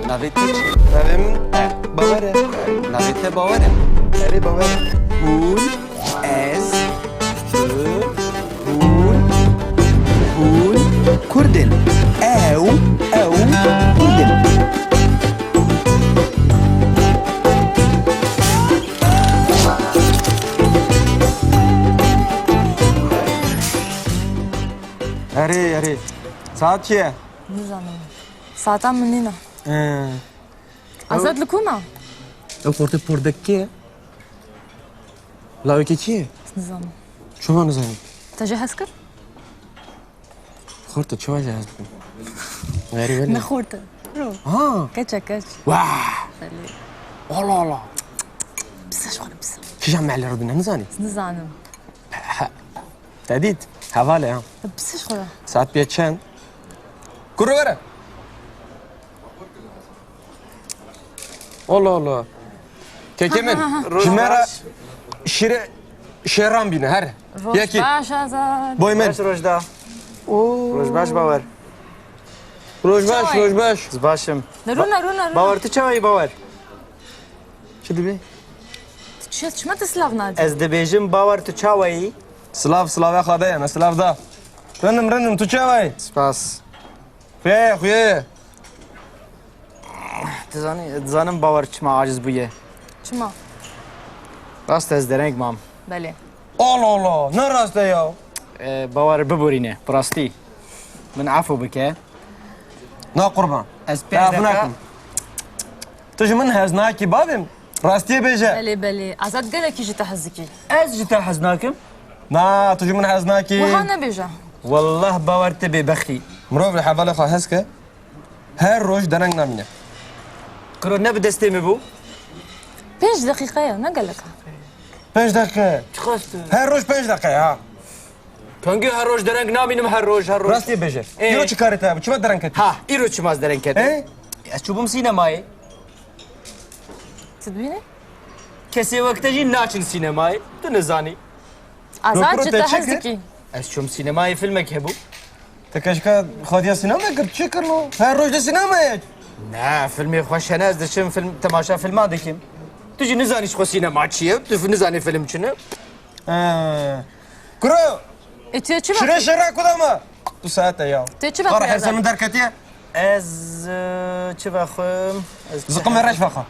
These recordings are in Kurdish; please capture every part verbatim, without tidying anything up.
Navê te çi? Navê min E. Bawer e. Navê te Bawer e? Erê, Bawer e. Hûn, ez, tu, hûn, hûn Kurd in. Ew, ew Kurd in. Erê, erê. Saet çi ye? Nizanim. Saeta min nîne. Ee. Azad li ku me? Ew xortê pordek kê ye? Lawekê kê ye? Nizanim. Çima nizanim? Te jê hez kir? Xorte çima jê hez bikim? Xerî wele. Ne xorte. Ro. Ha. Keç e, keç. Wah! Belê. Allah Allah. Pisa ji xwe re pisa. Kîjan mehlê re dine nizanî? Nizanim. Te dît? Hevalê ha. Pisa ji xwe re. Saet pê çend? Kuro were. Allah Allah. Kekê min, ji me re şîrê şêran bîne, her. Roj yekî. Baş, Azad. Boy min. Baş, Rojda. Oo. Roj baş, Bawer. Roj baş, çawa yî? Roj baş. Ez baş im. Ne rû, ne rû, ne rû. Bawer, tu çawa yî, Bawer? Çi dibê? Tu çi, çima tu silav nadî? Ez dibêjim, Bawer, tu çawa yî? Silav, silava xwe de ye, me silav da. Rind im, rind im, tu çawa yî? Spas. Xuya ye, xuya ye. Dizanî, dizanim Bawer çima aciz bûye. Çima? Rast e, ez dereng mam. Belê. Allah Allah, ne rast e ya? E, Bawer biborîne, bi rastî. Min efû bike. Na qurban. Ez pênc deqa nakim. Tu ji min hez nakî bavê min? Rastiyê bêje. Belê, belê. Azad gelekî ji te hez dikî. Ez ji te hez nakim. Na, tu ji min hez nakî. Wiha nebêje. Wallah Bawer, tu bêbextî. Mirov li hevalê xwe hez ke, her roj dereng namîne. Kuro, ne bi destê min bû? Pênc deqîqe ye, ne gelek e. Pênc deqîqe. Çiqas tu? Her roj pênc deqîqe ye, ha. Kengî her roj dereng namînim, her roj, her roj. Rastiyê bêje. Ê. Îro çi karê te hebû? Çima dereng ketî? Ha, îro çima ez dereng ketim? Ê? Ez çûbûm sînemayê. Tu dibînî? Kesê wek te jî naçin sînemayê. Tu nizanî. Azad, ji te hez dikî. Ez çûm sînemayê, filmek hebû. Te keşka xwediya sînema kir, çi kirno? Her roj de sînemayê. Ne, filmê xweş hene, ez diçim film, temaşa filma dikim. Tu jî nizanî ji xwe sînema çi ye, tu nizanî film çi ne? He. Kuro! E, tu çi şîrê şêra ku dama? Tu saet e ya. Tu çi vexwe? Hevsa min derketiye? Ez, e, çi vexwim? Ez çi... Ziqimê reş vexwe.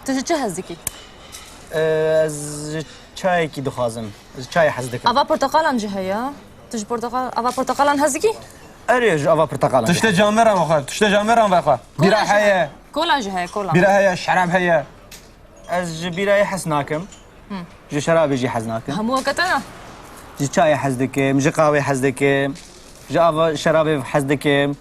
Tu ji çi hez dikî? E, ez ji çayekî dixwazim. Ez çayê hez dikim. Ava porteqalan jî heye. Tu ji porteqal-, ava porteqalan hez dikî? Erê, ji ava porteqalan. Tiştê camêran vexwe, tiştê camêran vexwe. Bîra heye. Kola jî heye, kola. Bîra heye, şerab heye. Ez ji bîrayê hez nakim. Hı. Ji şerabê jî hez nakim. Hemû weke te ne? Ji çayê hez dikim, ji qawê hez dikim, ji ava şerabê hez dikim,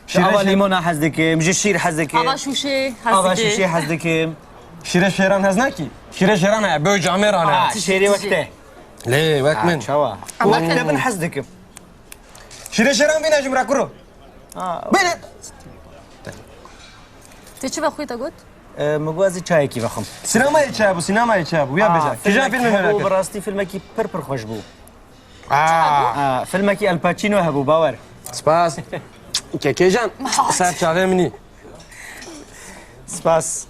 ji ava lîmona hez dikim, ji şîr hez dikim. Ava şûşê hez dikî. Ava şûşê hez dikim. Şîrê şêran hez nakî? Şîrê şêran heye, bê camêran e. Ha, şêrê wek te. Lê, wek min. Çawa? Wek te min hez dikim. Şîrê şêran bîne ji min re kuro. Ha. Bîne. Tu çi vexwî te got? E, min got ez ê çayekî vexwim. Sînemayê çi hebû, sînemayê çi hebû? Wî ya bêje. Kîjan filmê merak kir? Bi rastî filmekî pir pir xweş bû. Aa. Aa, filmekî El Pacino hebû, Bawer. Spas. Kekê can, ser çavê min î. Spas.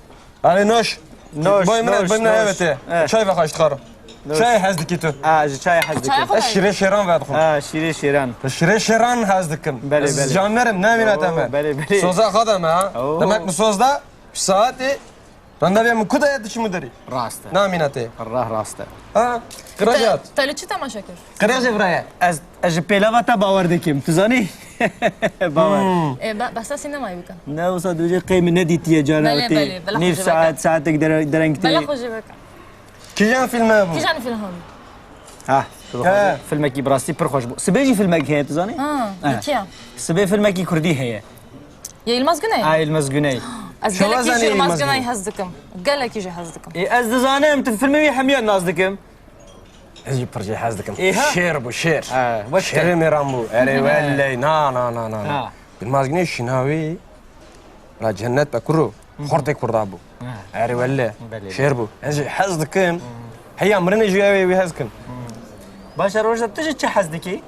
Erê noş. Noş, boy min, noş, boy min noş. Evet. Çay vexa ji dixwar. Çayê hez dikî tu? Ha, ji çayê hez dikim. Ez şîrê şêran vedixwim. Ha, şîrê şêran. Şîrê şêran hez dikim. Belê, belê. Ez camêr im, namîna te me. Belê, belê. Soza xwe de me, ha. Oo. Demek min soz da, bi saetê, randevuya min ku de ye, tu çi min derî? Rast e. Namîna te. Allah rast e. Ha, qiraja. Te li çi temaşe kir? Qiraja viraye. Ez, ez ji pêlava te bawer dikim, tu zanî? Bawer. Hmm. E, be-, behsa sînemayê bikin. Ne, wisa dûjê qey min nedîtiye cara. Belê, belê, belê. Nîv saet, saetek dere-, dereng tê. Bela xwe jê bikin. Kîjan filme bû? Kîjan film hebû? Ha, tu dixwazî. He. Filmekî bi rastî pir xweş bû. Sibê jî filmek heye, tu zanî? Ha, he. Li kî ye? Sibê filmekî kurdî heye. Yê Yilmaz Güney? Ha, Yilmaz Güney. Ez gelekî jî Yilmaz Güney hez dikim. Gelekî jî hez dikim. Ê, ez dizanim, tu filmê wî hemiya nas dikim. Ez jî pir jê hez dikim. Ê, ha? Şêr bû, şêr. Ha, wek te. Şêrê mêran bû. Erê welley, na, na, na, na, na. Ha. Yilmaz Güney şîna wî. La cennet be kuro. Xortê kurda bû. Ha. Erê welle. Belê. Şêr bû. Ez jî hez dikim. Heya mirinê jî ew ê wî hez kim. Baş e, Rojda, tu ji çi hez dikî?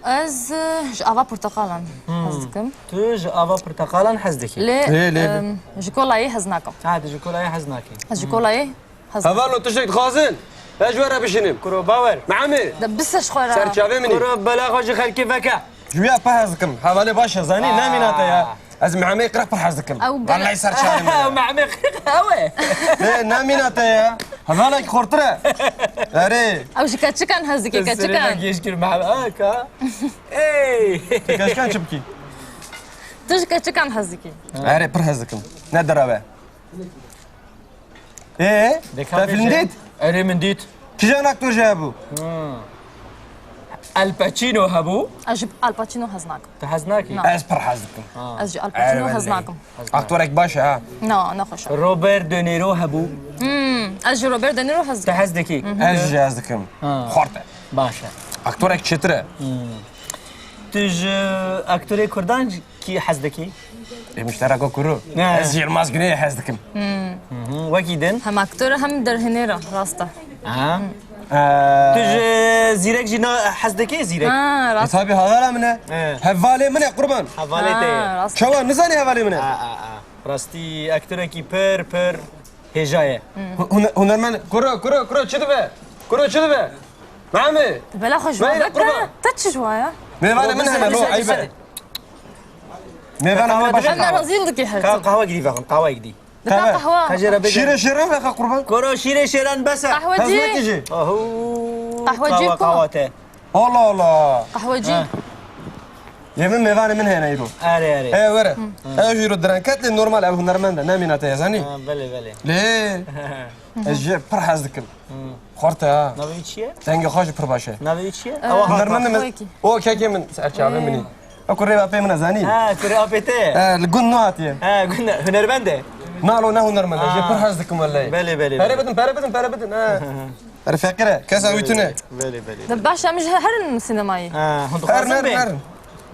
Ez, e, ji ava porteqalan hez dikim. Tu ji ava porteqalan hez dikî? Lê, Lê, lê, lê. em, ji kolayê hez nakim. Ha, tu ji kolayê hez nakî. Ez ji kolayê hez nakim. Hevalno, tiştek dixwazin? Ez ji we re bişînim. Kuro bawer. Mehemê. De bise ji xwe re. Serçavê min î. Kuro bela xwe ji xelkê veke. Ji wî ya pir hez dikim. Hevalê baş e, zanî, Aa. namîna te ya. Ez Mehemê qirix pir hez dikim. Ew gel- Vallahi serçavê min e. Mehemê qirix ew e. Lê namîna te ya. Hevalek xortir e. Erê. Ew ji keçikan hez dike, keçikan. Geş kir Mehemê. Aa, ka. Ey. Tu keçikan çi bikî? Tu ji keçikan hez dikî. Erê, pir hez dikim. Ne dirawe. Ê, te film dît? Erê, min dît. Kîjan aktor jî hebû? Hmm. Al Pacino hebû. Ez ji Al Pacino hez nakim. Tu hez nakî? Na. Ez pir hez dikim. Ha. Ez ji Al Pacino Erê, hez wellahî. nakim. Aktorek baş e, ha. Na, nexweş e. Robert De Niro hebû. Hmm, ez ji Robert De Niro hez Tu dikim. hez dikî? Ez jî hez dikim. Ha. Xort e. Baş e. Aktorek çêtir e. Hmm. Tu ji aktorê kurdan kî hez dikî? Ê muştereko kuru. Ne. Ez ji Yilmaz Güneyê hez dikim. Hı hı. Wekî din? Hem aktor e hem derhêner e, rast e. Aha. Ee, Tu ji Zîrek jî na-, hez dikî Zîrek? Ha, E, rast. Tabii hevala min e. He. Hevalê min e qurban. Hevalê te ye. Ha, rast. Çawa nizanî hevalê min e? A, a, a. Rastî aktorekî pir, pir hêja ye. Hu-, huner-, hunermend, kuro, kuro, kuro, çi dibe? Kuro, çi dibe? Mehemê. Bela xwe ji Meyre, wan veke, qurban. Te çi ji wan ya? Mêvanê min hene, lo, eyb e. Mêvana min Qahwe baş Em e. ne razî dike her Ka-, tim. Qahwe gidî vexin, qahwe gidî. Dika Qahwe. qahwa. Ka jê re bide. Şîrê şêran vexe qurban. Koro şîrê şêran bes e. Qahwecî. Hez nekî jî. Ahu. Qahwecî Qahwe, ku? Qahwe te. Allah Allah. Qahwecî. Ha. Yê min mêvanê min hene îro. Erê, erê. E, were. Ew jî îro direnket lê normal ev hunermend e. Nemîna te ye, zanî? Ha, belê, belê. Lê. Ez jê pir hez dikim. Xort e ha. Navê wî çi ye? Dengê xwe jî pir baş e. Navê wî çi ye? Ee, Ewa Hunermendê hata. me-, Wekî. O kekê min ser çavê min î. Ee. Ew kurê apê min e, zanî? Ha, kurê apê te. Ee, li gund nû hatiye. Ha, gund, hunermend e. Na lo, ne hunermend e. Jê Ha. pir hez dikim wellahî. Belê, belê, Pere belê. bidin, pere bidin, pere bidin. Ha. Erê feqîr e. Kesa wî tune. Belê, belê. De baş em ji herin sinemayê. Ha, hûn Herin, dixwazin herin, bê? herin.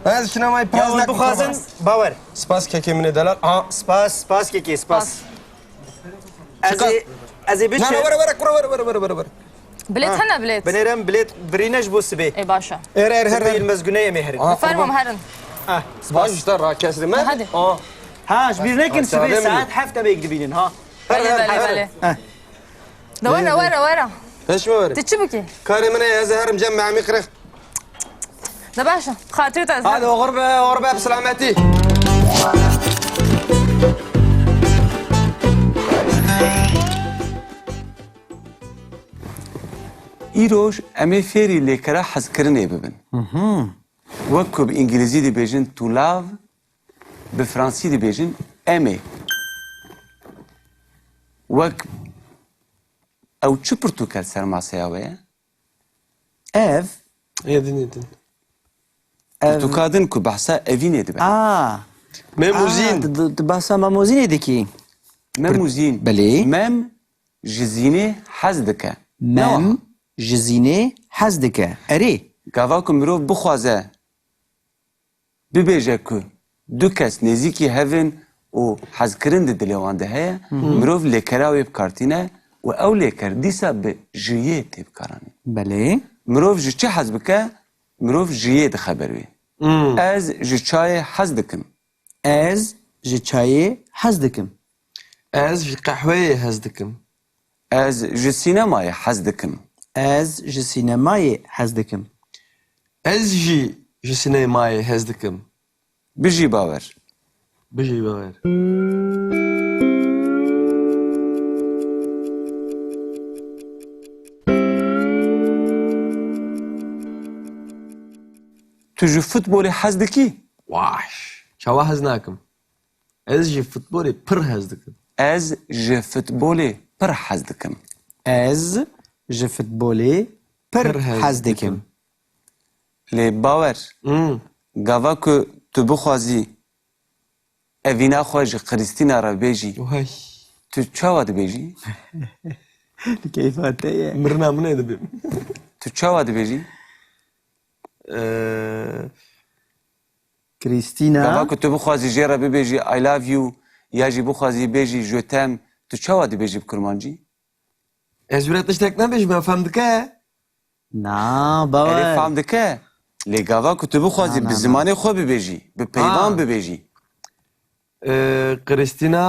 Ez sinemayê pir Ya hez hûn nakim, bixwazin, tamam. bawer. Spas kekê min ê delal. A. Spas, spas kekê, spas. Spas. Ez Çiqa- ê, ez ê Na, na, biçim. were, were, kuro, were, were, were, were, were. Bilêt Ha. hene bilêt. Binêrem bilêt birîne ji bo sibê. Ê, baş e. Êre, êre, her, Sibê her. Yilmez Guneyê em ê herin. Aha, Fermam qurban. herin. Ah, Baş işte, ra kesri me. Hadi. Aa. Ha, ji bîr nekin Ha, sibê çavê min. saet heft em ê dibînin, ha. Belê, Her, her, belê, her. belê. Heh. De were, were, were. Hiç mi were? Tu çi bikî? Karê min e, ez ê herim cem Memî qirix. De baş e. Xatirê te ez Hadi herim. oxir be, oxir be, bi selametî. Îroj em ê fêrî lêkera hezkirinê bibin. Mhm. Wek ku bi îngilîzî dibêjin to love, bi fransî dibêjin aimer. Wek ew çi pirtûk e li ser maseya we ye? Ev. Yê din, yê din. Ev. Pirtûka din ku behsa evînê dibe. A. Mem û zîn. A, tu, tu, tu behsa mem û zînê dikî? Mem û zîn. Belê. Mem ji zînê hez dike. Mem Newa. ji zînê hez dike. Erê. Gava ku mirov bixwaze bibêje ku du kes nêzîkî hev in û hezkirin di dilê wan de heye, Hı hı. mirov lêkera wê bi kar tîne û ew lêker dîsa bi ji yê tê bikaranîn. Belê. Mirov ji çi hez bike? Mirov ji yê dixe ber wê. Hmm. Ez ji çayê hez dikim. Ez ji çayê hez dikim. Ez ji qehweyê hez dikim. Ez ji sînemayê hez dikim. Ez ji sînemayê hez dikim. Ez jî ji sînemayê hez dikim. Bijî Bawer. Bijî Bawer. Tu ji futbolê hez dikî? Waş. Çawa hez nakim? Ez ji futbolê pir hez dikim. Ez ji futbolê pir hez dikim. Ez ji futbolê pir Pir hez hez dikim. dikim. Lê Bawer, Hmm. gava ku tu bixwazî evîna xwe ji Krîstîna re bêjî, Vay. tu çawa dibêjî? Li keyfa te ye. Mirina min ê dibêm. Tu çawa dibêjî? Ee, Krîstîna. Gava ku tu bixwazî jê re bibêjî I love you ya jî bixwazî bêjî je t'aime, tu çawa dibêjî bi kurmancî? Ez wira tiştek nebêjim, em fem dike. Na, Bawer. Erê, fam dike. Lê gava ku tu bixwazî Na, bi na, na. zimanê xwe bibêjî, bi peyvan Ha. bibêjî. Ee, Kristîna,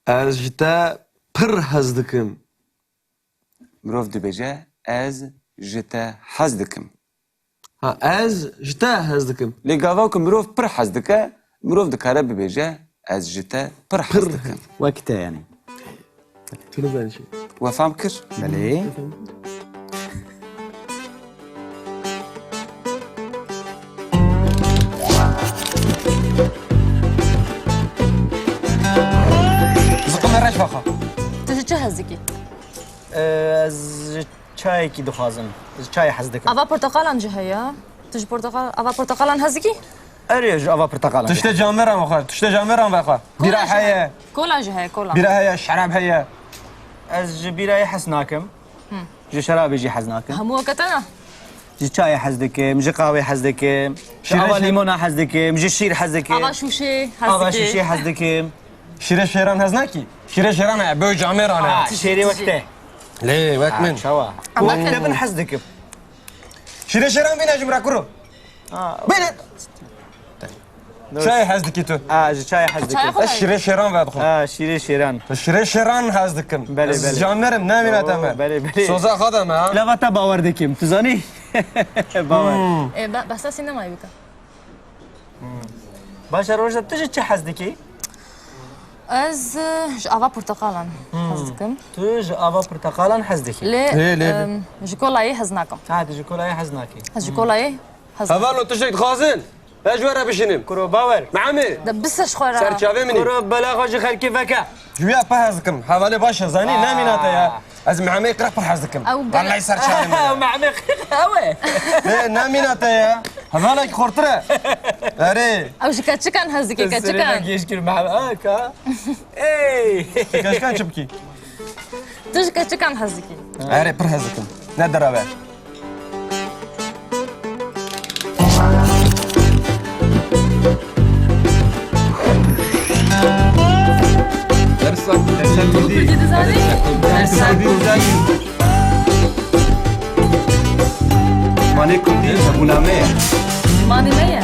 ez ji te pir hez dikim. Mirov dibêje, ez ji te hez dikim. Ha, ez ji te hez dikim. Lê gava ku mirov pir hez dike, mirov dikare bibêje, ez ji te pir hez Pir. dikim. Wek te yani. Tu nizanî çi. We fam kir? Belê. Ziqime reş vexa. Tu ji çi hez dikî? Ee, ez ji çayekî dixwazim. Ji çayê hez dikim. Ava porteqalan jî heye. Tu ji porteqal-, ava porteqalan hez dikî? Erê, ji ava porteqalan. Tiştê camêran vexwe. Tiştê camêran vexwe. Kola Bîra jî heye. heye. Kola jî heye, kola. Bîra heye, şerab heye. Ez ji bîrayê hez nakim. Ji şerabê jî hez nakim. Hemû weke te ne? Ji çayê hez dikim, ji qawê hez dikim, ji Şîrê ava şî- lîmona hez dikim, ji şîr hez dikim. Ava şûşê hez Ava dikî. şûşê hez dikim. Şîrê şêran hez nakî? Şîrê şêran e, bê camêran e. Ha, şêrê wek te. Lê, wek Ha, min. çawa? Ama Wek te ken- bin hez dikim. Şîrê şêran bîne ji min re kuro. Ha. Bîne. Çayê hez dikî tu? Ha, ji çayê hez dikim. Çayê xwe Ez şîrê şêran vedixwim. Ha, şîrê şêran. Şîrê şêran hez dikim. Belê, Ez belê. camêrim, nemîne te me. Oo, belê, belê. Soza xwe de me, ha? Lava te bawer dikim, tu zanî? Bawer. Hmm. E, be-, behsa sînemayê bike. Baş e, Rojda, tu ji çi hez dikî? Ez, e, ji ava porteqalan Hmm. hez dikim. Tu ji ava porteqalan hez dikî? Lê, Lê, lê, lê. em, ji kolayê hez nakim. Ha, tu ji kolayê hez nakî. Ez ji kolayê hez nakim. Hevalno, tiştek dixwazin? Ez ji we re bişînim. Kuro bawer. Mehemê. De bise ji xwe re. Ser çavê min î. Kuro bela xwe ji xelkê veke. Ji wî ya pir hez dikim. Hevalê baş e, zanî, Aa. nemîna te ya. Ez Mehemê qirix pir hez dikim. Ew gel- Wellahî ser çavê min e. Mehemê qirix ew e. Lê nemîna te ya. Hevalekî xurtir e. Erê. Ew ji keçikan hez dike, keçikan. Serê me gêj kir Mehemê. Aa, ka. Ey. Tu keçikan çi bikî? Tu ji keçikan hez dikî? Erê, pir hez dikim. Ne derawe. Dersa Kurdî. Dersa Kurdî. Kurdî dizanî? Dersa Kurdî. Zimanê Kurdî hebûna me ye. Zimanê me ye.